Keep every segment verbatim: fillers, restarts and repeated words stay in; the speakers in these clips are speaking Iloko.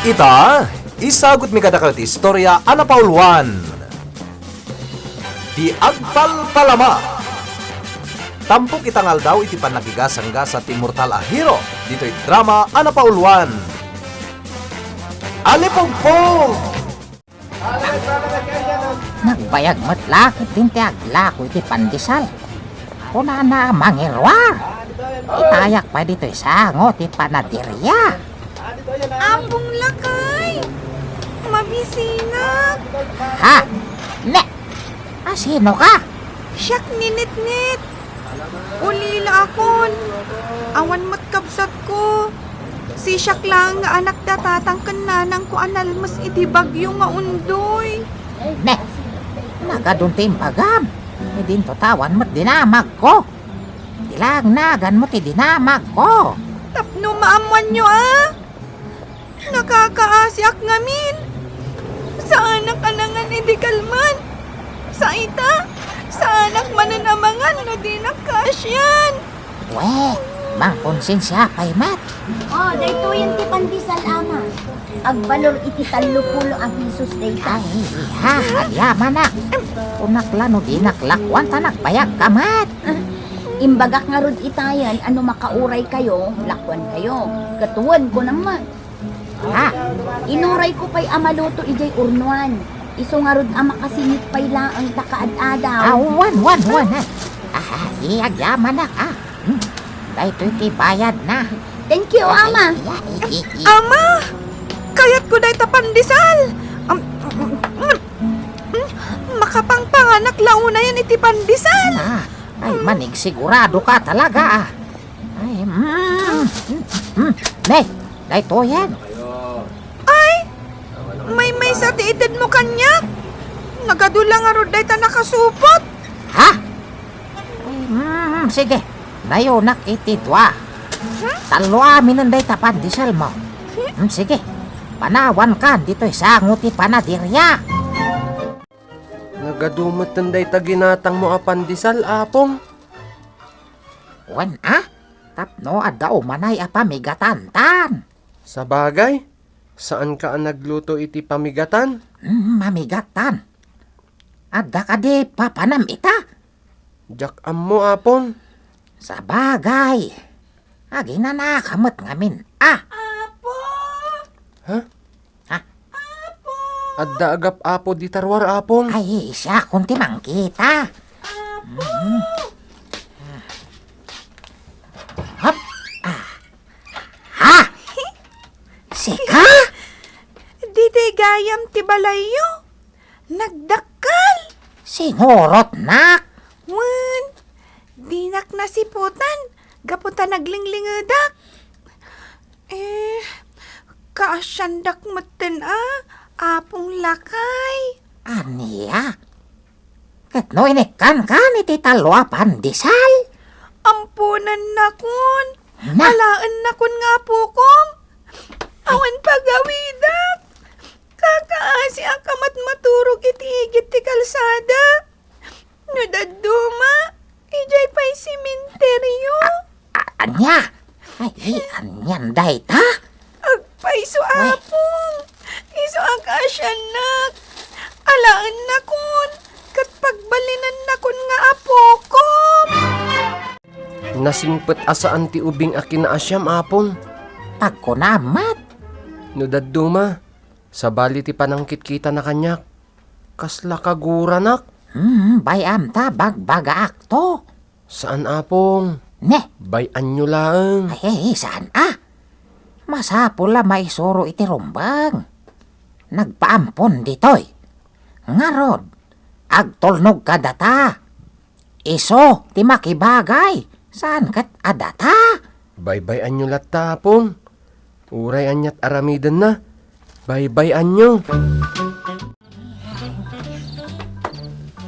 Ita, isagutmi kadakayo ti istorya a napauluan ti Agpalpalama. Tampok ita nga aldaw iti pannakigasanggasat ti immortal a hero ditoy drama a napauluan, Alipugpog! Nagbayag met la ketdin ti aglako iti pandesal. Kunana a mangiruar. Itayak pay ditoy sango ti panaderia. Ampong, lakay! Mabisinak! Ha? Ne! A, sino ka? Siak ni Nitnit. Ulilaakon. Awan met kabsatko. Sisiak laeng nga anak da tatang ken nanangko a nalmes iti bagyo nga Ondoy. Ne! Nagadun ti imbagam. Idinto ta awan met dinamagko. Ti laeng naganmo ti dinamagko. Tapno maammoanyo a nakakaasiak ngamin. Saanak a nangan idi kalman. Sa ita, saanak manen a mangan no dinak kaasian. We, mangkonsensia pay met. O, daytoyen ti pandesal, ama. Agbalor iti tallo pulo a pesos dayta. Ay, ha, agyamanak. Kunak la no dinak lakuan ta nagbayagka met. Imbagak ngarud itayen a no makauraykayo, lakuankayo. Ket wen, kunam met. Ha? Inurayko pay a maluto idiay urnoan. Isu ngarud a makasingit pay laeng ta kaad-adaw. Awan, wan, wan, ha? Ah, di agyamanak, ah. Hmm. Daytoy ti bayadna. Thank you, ama. Ay, ay, ay, ay. Ama! Kayatko dayta pandesal! Am, mm, mm, mm, makapangpanganak la unayen iti pandesal! Ah, ay, manigsigurado ka talaga, ah. Ay, mm, mm, mm. Ne, daytoyen. Ay, maymaysa ti itedmo kaniak. Nagadu la ngarud dayta nakasupot. Ha? Ay, mm, sige. Dayonak iti dua. Hmm? Tallo aminen dayta pandesalmo. Hmm? Hmm, sige. Panawankan ditoy sango ti panaderia. Nagadu metten dayta ginatangmo a pandesal, Apong. Wen a, tapno adda umanay a pamigatantan. Sabagay, saanka a nagluto iti pamigatan? Mm, mamigatan. Adda kadi papanam ita? Diak ammo, Apong. Sabagay, aginanaka met ngamin a. Apo! Ha? Ha? Apo! Adda agap-apo di taruar, Apong. Ay, siakon ti mangkita. Apo! Mm. Hop! Ah. Ha? Sika? Ditoy gayam ti balayyo. Nagdakkel. Singurotnak. Wen, dinak nasiputan gapu ta naglinglingedak. Eh, kaasiandak metten a, Apong lakay. Ania? Ket no inikkankan iti tallo a pandesal? Amponannakon. Na. Alaennakon nga apokom. Awan pagawidak. Kakaasiak a matmaturog iti igid ti kalsada. No dadduma, idiay pay sementerio. A-, ania? Ay, anian dayta? Agpayso, Apong. Isu a kaasiannak. Alaennakon. Ket pagbalinennakon nga apokom. Nasingpet a saan ti ubing a kinaasiam, Apong. Pagkunam met. No dadduma, sabali ti panangkitkitana kaniak. Kasla kaguranak. Hmm, bay-am ta bagbagaakto. Saan, Apong. Ne? Bay-anyo laeng. Ay, ay, saan a? Masapul a maisuro iti rumbeng. Nagpaampon ditoy. Ngarud, agtulnog kadata. Isu ti makibagay, saan ket a data? Baybay-anyo latta, Apong. Uray aniat aramidenna, baybay-anyo.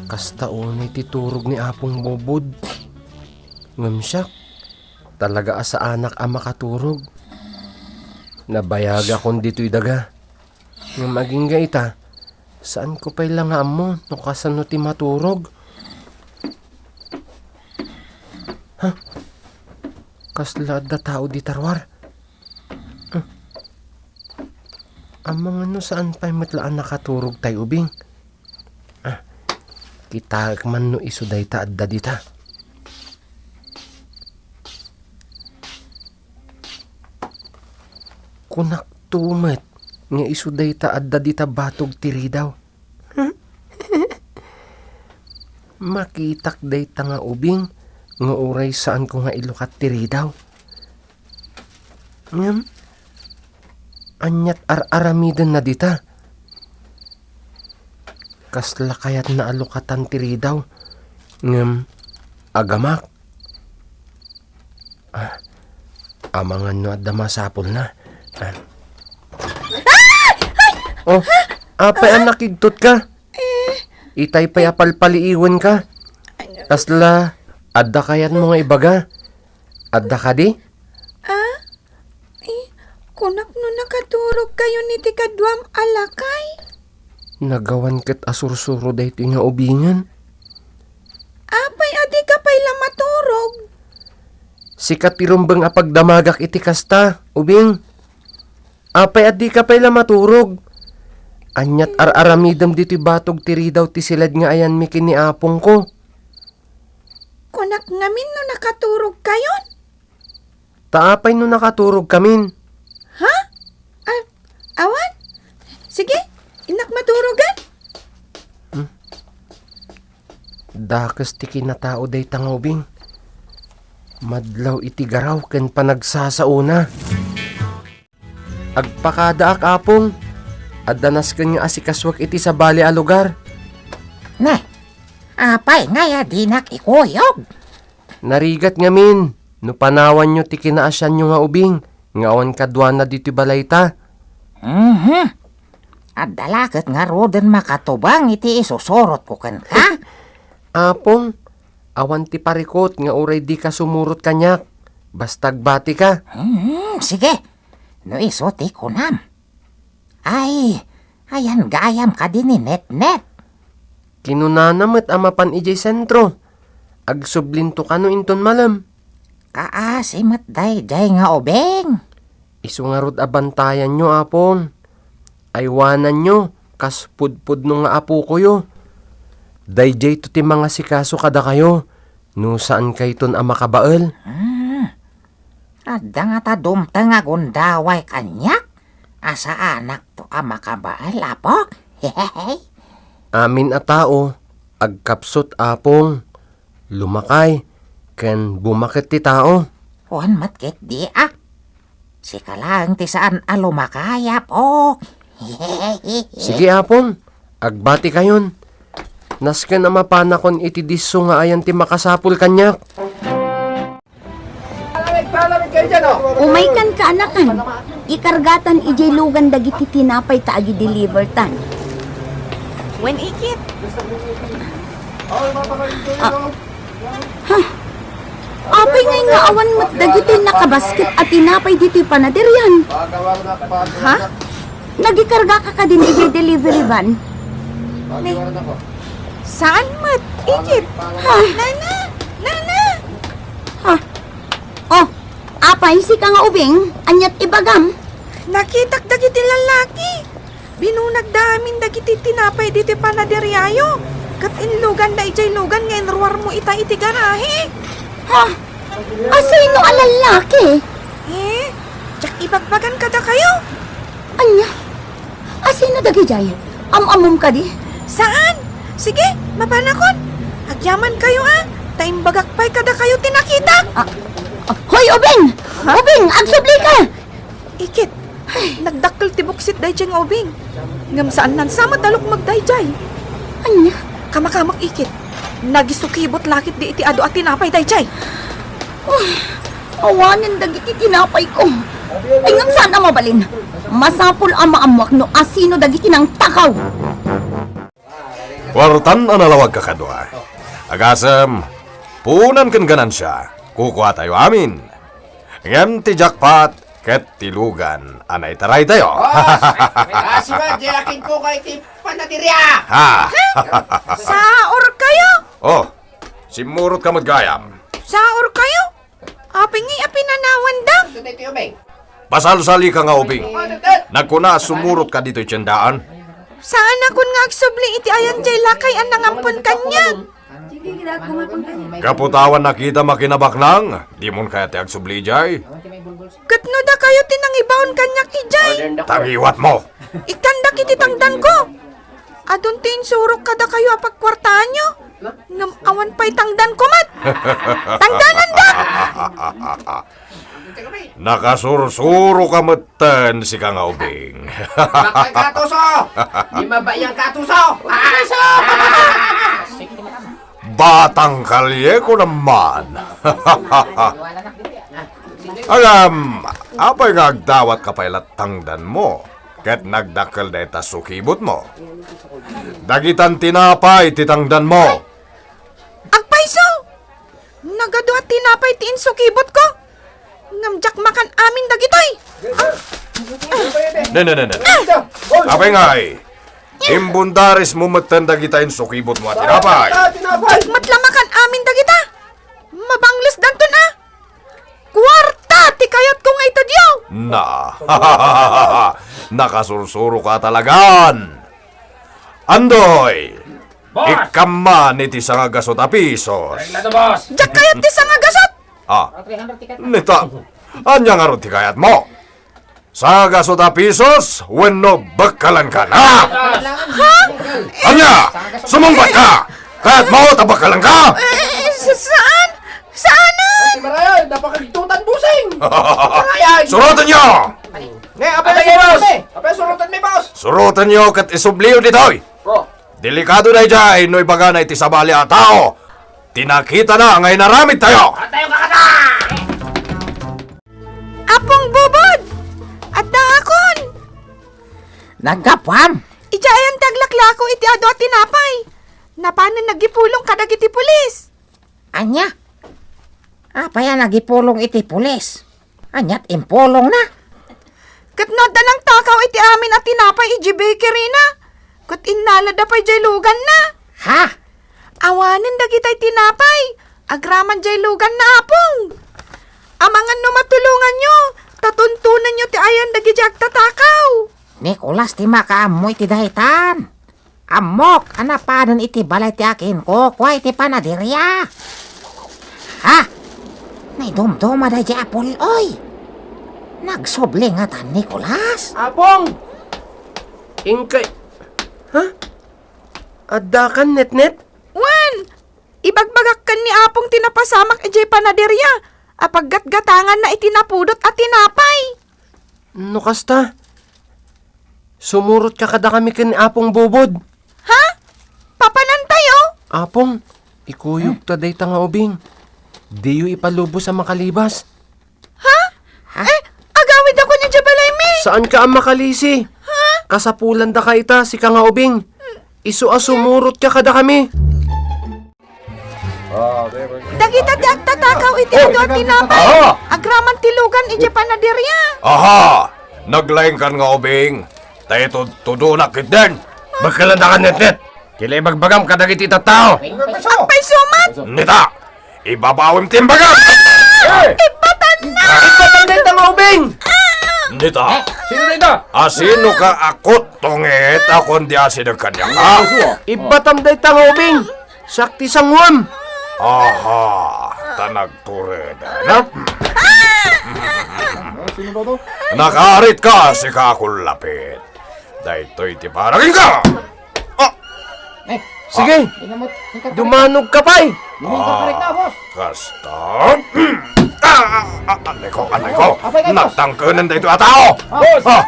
Kasta unay ti turog ni Apong Bobod. Ngem siak, talaga a saanak a makaturog. Nabayagakon ditoy daga. Ngem agingga ita, saanko pay la nga ammo no kasano ti maturog. Ha? Kasla adda tao dita ruar? Hmm. Amangan no saan pay met la a nakaturog tay ubing. Ah, kitaek man no isu dayta adda dita. Kunak to met nga isu dayta adda dita batog ti ridaw. Makitak dayta nga ubing nga uray saanko nga ilukat ti ridaw. Ngem, aniat ar-aramidenna dita? Kasla kayatna a lukatan ti ridaw, ngem agamak. Ah, amangan no adda masapulna. Ah. Oh, apay a nakigtot ka? Itay pay a palpaliiwen ka. Kasla, adda kayatmo nga ibaga? Adda kadi? Ah? Eh, kunak no nakaturog kayon iti kaduam a lakay. Nagawan ket asursuro daytoy nga ubingen. Apay a dika pay la maturog? Sika ti rumbeng a pagdamagak iti kasta, ubing. Apay a dika pay la maturog? Aniat ar-aramidem ditoy batog ti ridaw ti siled nga ayanmi ken ni apongko? Kunak ngamin no nakaturog kayon. Ta apay no nakaturog kamin? Ha? Ah, awan? Sige, innak maturogan. Hmm. Dakes ti kinatao dayta nga ubing. Madlaw iti garaw ken panagsasaona. Agpakadaak, Apong. Adda nasken nga asikasuek iti sabali a lugar. Ne, apay ngay a dinak ikuyog? Narigat ngamin no panawanyo ti kinaasianyo nga ubing nga awan kaduana ditoy balayta. Mhm. Adda la ket ngaruden makatubang iti isusurotko kenka? Apong, awan ti parikut nga uray dika sumurot kaniak. Basta agbatika. Hmm, sige. No isu ti kunam. Ay, ayan gayam kadi ni Netnet. Kinunana met a mapan idiay sentro. Agsublinto kano inton malem. Kaasi met daydiay nga ubing. Isu ngarud a bantayanyo, Apong. Aywananyo kas pudpudno nga apokoyo. Daydiayto ti mangasikaso kadakayo no saankayton a makabael. Hmm. Adda ngata dumteng a gundaway kaniak a saanakto a makabael, Apok? Amin a tao, agkapsut, Apong. Lumakay, ken bumaket ti tao. Wen met ketdi a. Sika laeng ti saan a lumakay, Apok. Sige, Apong. Agbati kayon. Nasken a mapanakon iti disso nga ayan ti makasapul kaniak. Umaykan, kaanakan. Ikargatan idiay lugan dagiti tinapay ta agi-delivertan. Wen ikit. Ah. Ha? Apay ngay nga awan met dagiti nakabasket a tinapay ditoy panaderian? Ha? Nagikargaka kadin idiay delivery van? Ni, saan met, ikit? Ha? Nana! Nana! Ha? Oh, apay, sika nga ubing? Aniat ibagam? Nakitak dagiti lalaki. Binunagda amin dagiti tinapay ditoy panaderiayo, ket inluganda idiay lugan nga inruarmo ita iti garahe. Ha? Asino a lallaki? Eh, diak ibagbagan kadakayo. Ania? Asino dagidiay? Am-ammom kadi? Saan? Sige, mapanakon. Agyamankayo a, ta imbagak pay kadakayo ti nakitak. Ah, ah, hoy, ubing! Ha? Ubing, agsubli ka! Ikit, nagdakkel ti buksit daydiay nga ubing. Ngem saan nansa met a lukmeg daydiay. Ania? Kamakamek, Ikit. Nagisukibot la ketdi iti adu a tinapay daydiay. Uy, awanen dagiti tinapayko. Ay, ngem saan a mabalin. Masapul a maammoak no asino dagiti nangtakaw. Kuartan a nalawag kakadua. Agasem, punan ken ganansia, kukuatayo amin. Ngem ti jackpot ket ti lugan a naitaraytayo. Boss, may kasi ba, Jackie po kayo ti panaderia? Ha? Saor kayo? Oh, simmurot ka met gayam. Saor kayo? Apay ngay a pinanawanda? Ito na iti ubing. Pasalsalika nga ubing. Nagkuna a sumurotka ditoy tiendaan. Saanakon nga agsubli iti ayan jay lakay a nangampon kaniak. Gapu ta awan nakitam a kinabaknang, dimon kayat ti agsubli jay. Ket no dakayo ti nangibaon kaniak idiay. Tangiwatmo. Ikkandak iti tangdanko. Adun ti insurok kadakayo a pagkuartaanyo. Ngem awan pay tangdanko met. Tangdanandak! Nakasursuroka metten, sika nga ubing. Bakal katuso! Di mabayang katuso! Katuso! Batang kalye ko naman. Agam, apay nga agdawatka pay la't tangdanmo, ket nagdakkel dayta sukibutmo? Dagitan tinapay ti tangdanmo. Agpayso! Nagadu a tinapay ti insukibutko. Ngem diak makan amin dagitoy. Ah! Ne, ne, ne, ne. Apay ngay, imbundarismo metten dagita insukibutmo a tinapay. Diak met la makan amin dagita. Mabanglesdanton a. Kuarta ti kayatko nga itedyo. Na. Nakasursuroka talagan. Andoy, Boss! Ikkan man iti sangagasut a pisos. Reglado, boss! Diak kayat ti sangagasut! Ah, nita, ania ngarud ti kayatmo? Sangagasut a pisos wenno bekkalanka na? Ha? Ania? Sumungbat ka! Kayatmo ta bekkalanka? Eh, sa-, saan? Saanen? Ay, Marayan, napakagtutan, busing! Marayan! Surotenyo! Ne, apay, apay, boss! Apay, surotenmi, boss! Surotenyo ket isubliyo ditoy! Oh. Delikado daydiay no ibagana iti sabali a tao ti nakitana nga inaramidtayo. Atayo ka kata! Apong Bubod! Addaakon! Naggapuam? Idiay ayan ti aglaklako iti adu a tinapay. Napanen nagipulong kadagiti pulis. Ania? Apay a nagipulong iti pulis? Aniat impulongna? Ket no adda nangtakaw iti amin a tinapay idiay bakery-na, ket innaladda pay diay luganna. Ha? Awanen dagitay tinapay, agraman diay luganna, Apong. Amangan no matulonganyo, ta tuntonenyo ti ayan dagiti agtatakaw. Nicolas ti makaammo iti daytan. Ammok a napanen iti balay ti akinko, kua iti panaderia. Ha? Naidumduma daydiay a pul-oy. Nagsubli ngata ni Nicolas? Apong! Inkay, ha? Addakan, Netnet? Wen, ibagbagak ken ni Apong ti napasamak idiay panaderia a paggatgatanganna iti napudot a tinapay. No kasta, sumurotka kadakami ken ni Apong Bubod. Ha? Papanantayo? Apong, ikuyogta dayta nga ubing. Diyo ipalubos a makalibas. Ha? Ha? Eh, agawidakon idiay balaymi. Saanka a makalisi. Ha? Kasapulanda ka ita, sika nga ubing. Isu a sumurotka kadakami. Dagita ti agtatakaw iti adu a tinapay. Aha! Agraman ti lugan idiay panaderia. Aha! Naglaingkan nga ubing. Ta itudtudonak ketdin. Bekkelanda ka, Netnet. Ti la ibagbagam kadagiti tattao. Agpayso met. Nita, ibabawim ti imbagam. Ah! Ibbatanna! Ibbatanna ita nga ubing. Nita. Sino dayta? Asino ka a kuttongit a kundi asideg kaniak? Ibbatam dayta nga ubing. Siak ti sanguem. Aha, ta nagturedan. Nakaarit ka, sika a kullapit. Daytoy ti paragenka. Ah! Eh, sige. Dumanog ka pay. Ah, kasta. Ah, ah, ah, anay ko, anay ko. Nagtangkenen daytoy a tao. Ah.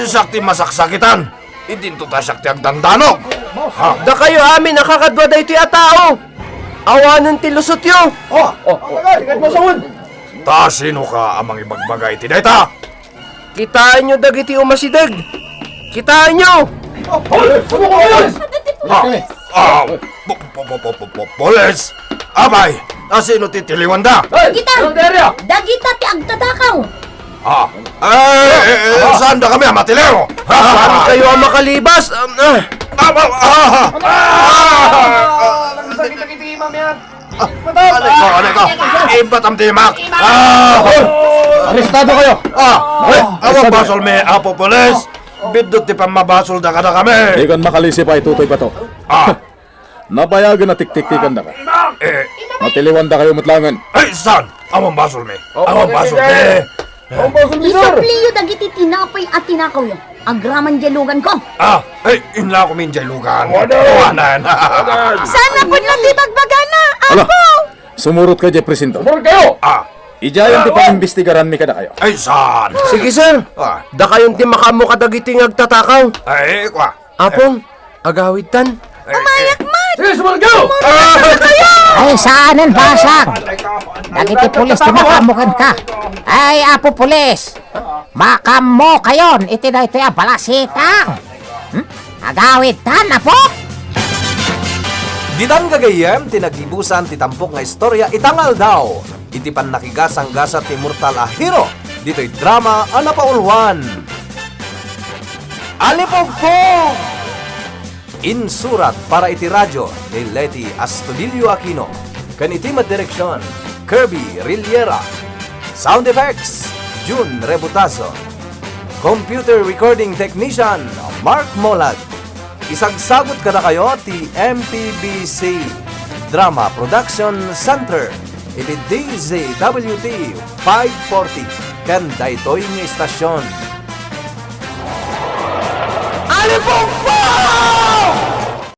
Siak ti masaksakitan. Idinto ta siak ti agdandanog. Ha? Dakayo amin a kakadua daytoy a tao. Awanen ti lusotyo. Oh, oh, oh. Tinged mo, sangud. Ta sino ka a mangibagbaga iti dayta? Kitaenyo dagiti umasideg. Kitaenyo. Oh, oh, oh, oh. Ah, ah, po-, po-, po-, po-, po-, po-, pulis! Apay, asino ti tiliwanda? Dagita! Dagita ti agtatakaw! Ah, eh, eh, eh, saan da kami a matiliw? Saan kayo a makalibas? Ah, ah, ah, ah, ah, ah, Anay ko, anay ko. Ibatam ti imak. Ah! Arestado kayo! Ah! Ay, awan basolmi, Apo Pulis! Biddut ti pammabasolda kadakami! Dikan makalisi pay, Totoy Bato. Ah! Nabayagen a tiktiktikandaka. Eh. Matiliwandakayo met laengen. Ay, saan? Awan basolmi. Awan basolmi. Awan basolmi, sir. Isupliyo dagiti tinapay a tinakawyo. Agraman diay luganko. Ah, ay, inlakomin diay lugan. Awanan. Awanan. Saan a pudno ti bagbagana, Apo? Sumurot kayo diay presinto. Sumurot kayo! Ah. Idiayen ti pangimbestigaranmi kadakayo. Ay, saan? Sige, sir. Ah. Dakayon ti makaammo kadagiti nga agtatakaw. Ay, kwa. Apong, agawidtan. Ay, umayak man! Sige, sumurot kayo! Ay, saanen, basang! Dagiti pulis ti makaammo kenka. Ay, Apo Pulis! Makaammo kayon iti daytoy a balasitang! Hmm? Agawidtan, Apo! Ditan gagayyem ti nagibusan ti tampok nga istorya ita nga aldaw, iti pannakigasanggasat ti mortal a hero ditoy drama a napauluan. Alipugpog! Insurat para iti radio ni Leti Astudillo Aquino, ken iti madireksion, Kirby Riliera. Sound effects, Jun Rebutazo. Computer recording technician, Mark Molag. Isagsagut kadakayo ti M P B C Drama Production Center iti D Z W T five forty ken daytoy nga istasyon. Alipugpog!